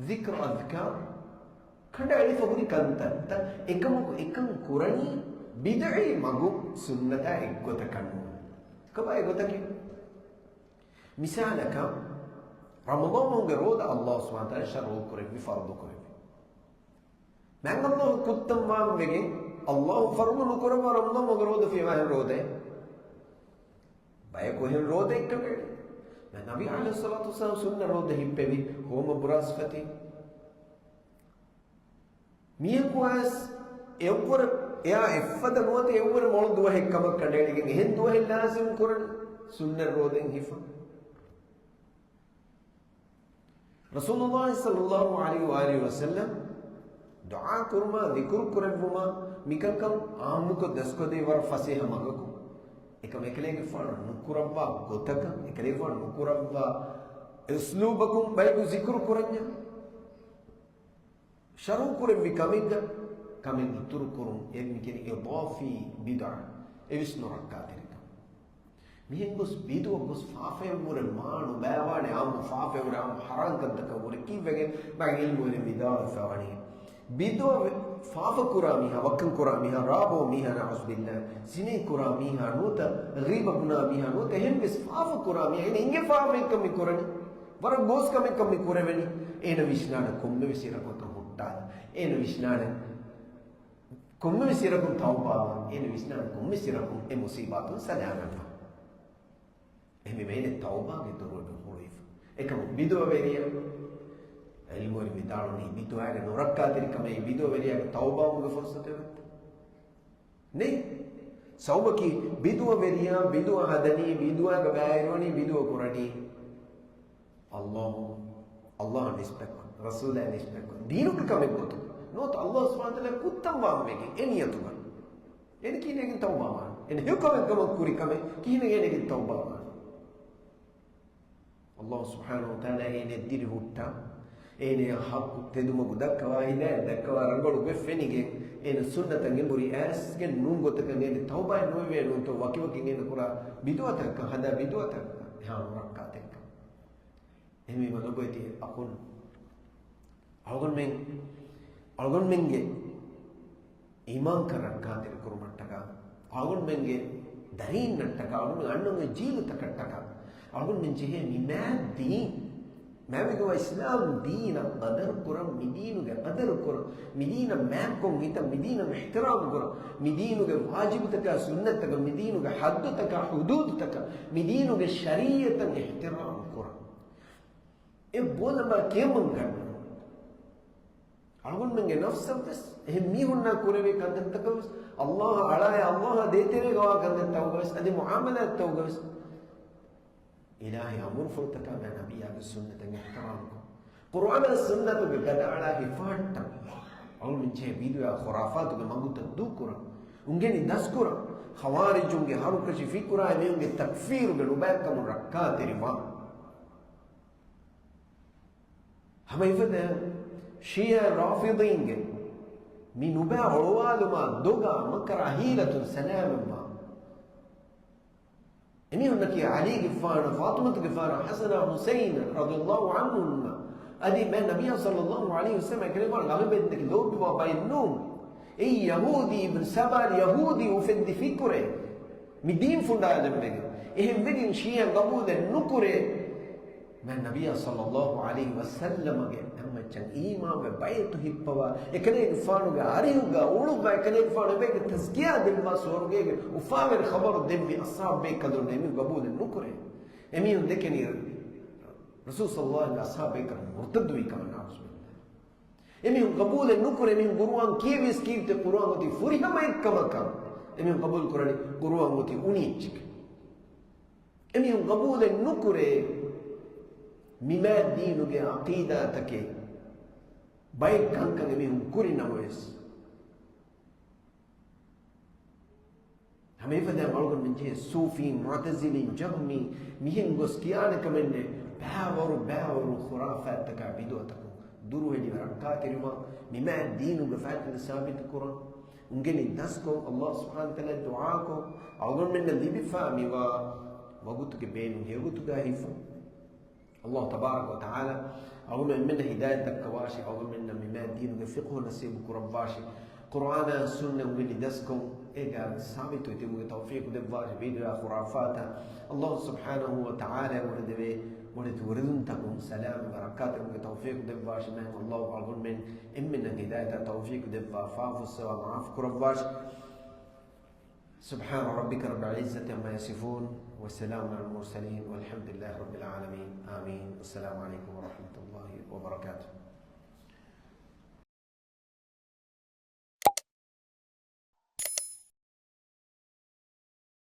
ޛިކްރު، އަޛްކާރު ކަނޑައެޅިފަ ހުރި ކަންތައްތައް. އެކަމަކު އެކަން ކުރަނީ ބިދުޢީ މަގުން، ސުންނަތާ އެއްގޮތަކަށް ނޫން. ކޮބާ އެގޮތަކީ؟ މިސާލަކަށް، ރަމަޟާން މަހުގެ ރޯދަ ﷲ ސުބްޙާނަހޫ ވަތަޢާލާ ޝަރުޢު ކުރެއްވި، ފަރުޟު ކުރެއްވި. މާތް ﷲ ކުއްތަން ވާން ވެގެން، ﷲ ފަރުޟު ނުކުރައްވާ ރަމަޟާން މަހުގެ ރޯދަ ފިޔަވާހެން ރޯދައެއް ބަޔަކު އެހެން ރޯދައެއް ކަނޑައެޅި. ނަބީ ޢަލައިހިއްޞަލާތު ވައްސަލާމް ސުންނަ ރޯދަ ހިއްޕެވި، ހޯމަ ބުރާސްފަތި. މީހަކު ވެސް އެއްވަރަށް އެއާ އެއްފަދަ ނުވަތަ އެއްވަރަށް މޮޅު ދުވަހެއް ކަމަށް ކަނޑައެޅިގެން އެހެން ދުވަހެއް ލާޒިމް ކުރަން ސުންނަ ރޯދައިން ހިފަ. ރަސޫލުﷲ ޞައްލަﷲު ޢަލައިހި ވައާލިހި ވަސައްލަމް ދުޢާ ކުރުމާ، ޛިކުރު ކުރެއްވުމާ، މިކަންކަން ޢާއްމުކޮށް ދަސްކޮށްދޭ ވަރަށް ފަސޭހަ މަގަކު، އެކަމަކު އެކަލޭގެފާނު ނުކުރައްވާ ގޮތަކަށް، އެކަލޭގެފާނު ނުކުރައްވާ އުސްލޫބަކުން ބަޔަކު ޛިކުރު ކުރަންޏާ؟ ޝަރުޢު ކުރެއްވި ކަމެއްގަ ކަމެއް އިތުރު ކުރުން، އެ މިކިޔަނީ އިޟާފީ ބިދުޢަ، އެވެސް ނުރައްކާތެރިކަން. މިހެން ގޮސް ބިދުޢަ ގޮސް ފާފައެއްވުރެ މާ ނުބައިވާނެ، އާއްމު ފާފައެއްވުރެ، އާއްމު ޙަރާން ކަންތަކަށްވުރެ ކީއްވެގެން؟ މާތް ޢިލްމުވެރިން ވިދާޅުވެފަ ވަނީ، ބިދުޢަ ވެ-، ފާފަ ކުރާ މީހާ، ވައްކަން ކުރާ މީހާ، ރާ ބޯ މީހާ، ނަޢޫޛުބިއްލާހް، ޒިނޭ ކުރާ މީހާ ނުވަތަ، ޣީބަ ބުނާ މީހާ ނުވަތަ، އެހެން ވެސް ފާފަ ކުރާ މީހާ، އޭނަ އިނގޭ ފާފައެއްކަން މި ކުރަނީ. ވަރަށް ގޯސް ކަމެއްކަން މި ކުރެވެނީ. އޭނަ ވިސްނާނެ ކޮންމެވެސް އިރަކުން ހުއްޓާލަ. އޭނަ ވިސްނާނެ ކޮންމެވެސް އިރަކުން ތައުބާވާން. އޭނަ ވިސްނާނެ ކޮންމެވެސް އިރަކުން އެ މުޞީބާތުން ސަލާމަތްވާން. އެހެންވީމަ އޭނަ ތައުބާގެ ދޮރު އެބަ ހުޅުވިފަ. އެކަމު ބިދުޢަވެރިޔާ، ޢިލްމުވެރިން ވިދާޅުވަނީ ބިދުޢާގެ ނުރައްކާތެރިކަމަށް ބިދުޢަވެރިޔާގެ ތައުބާވުމުގެ ފުރުޞަތެއް ވެއްޖެ ނެތް. ސަބަބަކީ، ބިދުޢަވެރިޔާ ބިދުޢަ ހަދަނީ، ބިދުޢާގަ ބައިވެރިވަނީ، ބިދުޢަ ކުރަނީ ﷲ، ﷲ އަށް ނިސްބަތްކޮށް، ރަސޫލާއަށް ނިސްބަތްކޮށް، ދީނުގެ ކަމެއް ގޮތުން ނުވަތަ، ﷲ ސުބްޙާނަހޫ ވަތަޢާލާ ކުއްތަން ވާން ވެގެން އެ ނިޔަތުގަ. އޭނަ ކިހިނެއް އޭގެން ތައުބާވާން؟ އޭނަ ހެޔޮ ކަމެއް ކަމަށް ކުރި ކަމެއް ކިހިނެއް އޭނަ އޭގެން ތައުބާވާން؟ ﷲ ސުބްޙާނަހޫ ވަތަޢާލާ އޭނަ ދިރިހުއްޓާ، އޭނަ ޙައްޤު ތެދުމަގު ދައްކަވާ، ހިދާޔަތް ދައްކަވާ، ރަނގަޅު ގޮތް ފެނިގެން، އޭނަ ސުންނަތަށް އެނބުރި އައިސްގެން ނޫން ގޮތަކަށް އޭނަ ތައުބާއެއް ނުވެވޭނެ ނޫންތޯ، ވަކިވަކިން އޭނަ ކުރާ ބިދުޢަތަކަށް، ހަދާ ބިދުޢަތަކަށް އެހާ ނުރައްކާތެރިކަން. އެހެންވީމަ ލޮބުވެތި އަޚުން، އަޅުގަނޑުމެން، އަޅުގަނޑުމެންގެ އީމާންކަން ރައްކާތެރިކުރުމަށްޓަކާ، އަޅުގަނޑުމެންގެ ދަރީންނަށްޓަކާ، އަޅުގަނޑުމެން އަންނަން އޮތް ޖީލުތަކަށްޓަކާ، އަޅުގަނޑުމެން ޖެހޭ މި މާތް ދީން، މާތްވެގެންވާ އިސްލާމް ދީނަށް ޤަދަރު ކުރަން، މި ދީނުގެ ޤަދަރު ކުރަން، މި ދީނަށް މާތްކޮށް ހިތަން، މި ދީނަށް އިޙްތިރާމް ކުރަން، މި ދީނުގެ ވާޖިބުތަކާ ސުންނަތްތަކަށް، މި ދީނުގެ ޙައްދުތަކާ ޙުދޫދުތަކަށް، މި ދީނުގެ ޝަރީޢަތަށް އިޙްތިރާމް ކުރަން. އެ ބޯލަމާ ކިޔަމަން ގަންނަ. އަޅުގަނޑުމެންގެ ނަފްސަށް ވެސް، އެހެން މީހުންނާ ކުރެވޭ ކަންތައްތަކަށް ވެސް، ﷲ އަށް އަޅާ، ﷲ ދޭތެރޭގަ ވާ ކަންތައްތަކުގަ ވެސް، އަދި މުޢާމަލާތްތަކުގަ ވެސް، އިލާހީ އަމުރުފުޅުތަކާ ނަބިއްޔާގެ ސުންނަތަށް އިޙްތިރާމްކޮށް، ޤުރުއާނާ ސުންނަތުގެ ގަދައަޅާ ހިފަހައްޓަން، އަޅުގަނޑުމެން ޖެހޭ ބިދުޢާ ޚުރާފާތުގެ މަގުތައް ދޫކުރަން، އުނގެނި ދަސްކުރަން، ޚަވާރިޖުންގެ ހަރުކަށި ފިކުރާ އެމީހުންގެ ތަކްފީރުގެ ނުބައިކަމުން ރައްކާތެރިވާން. ހަމަ އެފަދަ ޝިޔަޢީ ރާފިޟީންގެ މި ނުބައި އޮޅުވާލުމާ ދޮގާ މަކަރާ ހީލަތުން ސަލާމަތްވާ. އެމީހުންނަކީ ޢަލީގެފާނަށް، ފާޠިމަތުގެފާނަށް، ޙަސަނާ ޙުސައިނަށް ރަޟިޔަﷲ ޢަންހުންނަށް. އަދި މާތް ނަބިއްޔާ ޞައްލަﷲ ޢަލައިހި ވަސައްލަމަ އެކަލޭގެފާނު ޅަމެއް ދެކެ ލޯބިވާ ބައެއް ނޫން. އެއީ ޔަހޫދީ އިބްނު ސަބާ، ޔަހޫދީ އުފެއްދި ފިކުރެއް. މި ދީން ފުނޑާލަން ވެގެން. އެހެން ވެގެން ޝީޢަ ޤަބޫލެއް ނުކުރޭ. މާތް ނަބިއްޔާ ޞައްލަﷲ ޢަލައިހި ވަސައްލަމަގެ އެންމެ މައްޗަށް އީމާންވެ ބައިޢަތު ހިއްޕަވާ، އެކަލޭގެފާނުގެ އަރިހުގަ އުޅުއްވާ، އެކަލޭގެފާނު އެބައިގެ ތަޒްކިޔާ ދެއްވާ، ސުވަރުގޭގެ އުފާވެރި ޚަބަރު ދެއްވި އަޞްޙާބު ބޭކަލުން އެމީހުން ޤަބޫލެއް ނުކުރޭ. އެމީހުން ދެކެނީ ރަސޫލު ޞައްލަﷲ ޢަލައިހި ވަސައްލަމަ އަޞްޙާބު ބޭކަލުން މުރުތައްދުވި ކަމަށް، ނަޢޫޒުބިއްލާހް. އެމީހުން ޤަބޫލެއް ނުކުރޭ، އެމީހުން ޤުރުއާން ކިޔެވިޔަސް ކީރިތި ޤުރުއާން އޮތީ ފުރިހަމައެއްކަމަކަށް. އެމީހުން ޤަބޫލު ކުރަނީ ޤުރުއާން އޮތީ އުނި އެއްޗެކޭ. އެމީހުން ޤަބޫލެއް ނުކުރޭ މި މާތް ދީނުގެ ޢަޤީދާތަކެއް ބައެއް ކަންކަން އެމީހުން ކުރި ނަމަވެސް. ހަމަ އެފަދައިން އަޅުގަނޑުމެން ޖެހޭ ޞޫފީ، މުޢުތަޒިލީ، ޖަހްމީ، މިހެން ގޮސް ކިޔާނެ ކަމެއް ނެތް. ބައިވަރު، ބައިވަރު ޚުރާފާތްތަކާ ބިދުޢަތަކުން ދުރުހެލިވެ ރައްކާތެރިވާން، މި މާތް ދީނުގެ ފައިތިލަ ސާބިތު ކުރަން. އުނގެނި ދަސްކޮށް، ﷲ ސުބްޙާނަހޫ ވަތަޢާލާ ދުޢާކޮށް، އަޅުގަނޑުމެންނަށް ލިބިފާ މިވާ ވަގުތުގެ ބޭނުން ހެޔޮގޮތުގަ ހިފުން. ﷲ ތަބާރަކަ ވަތަޢާލާ އަޅުގަނޑުމެންނަށް ހިދާޔަތް ދައްކަވާށި، އަޅުގަނޑުމެންނަށް މި މާތް ދީނުގެ ފިޤުހު ނަސީބު ކުރައްވާށި، ޤުރުއާނާ ސުންނަ އުނގެނި ދަސްކޮށް، އޭގާ ސާބިތުވެ ތިބުމުގެ ތައުފީޤު ދެއްވާށި، ބިދުޢާ ޚުރާފާތާ ﷲ ސުބްޙާނަހޫ ވަތަޢާލާ މުޅި ދެވޭ މުޅި ދުވަހުންތަކުން ސަލާމަތްވެ ރައްކާތެރިވުމުގެ ތައުފީޤު ދެއްވާށި. މާތް ﷲ އަޅުގަނޑުމެން އެންމެންނަށް ހިދާޔަތާ ތައުފީޤު ދެއްވާ، ފާފަ ފުއްސަވާ މަޢާފު ކުރައްވާށި. سبحان ربك رب العزة عما يصفون، وسلام على المرسلين، والحمد لله رب العالمين. آمين. السلام عليكم ورحمة الله وبركاته.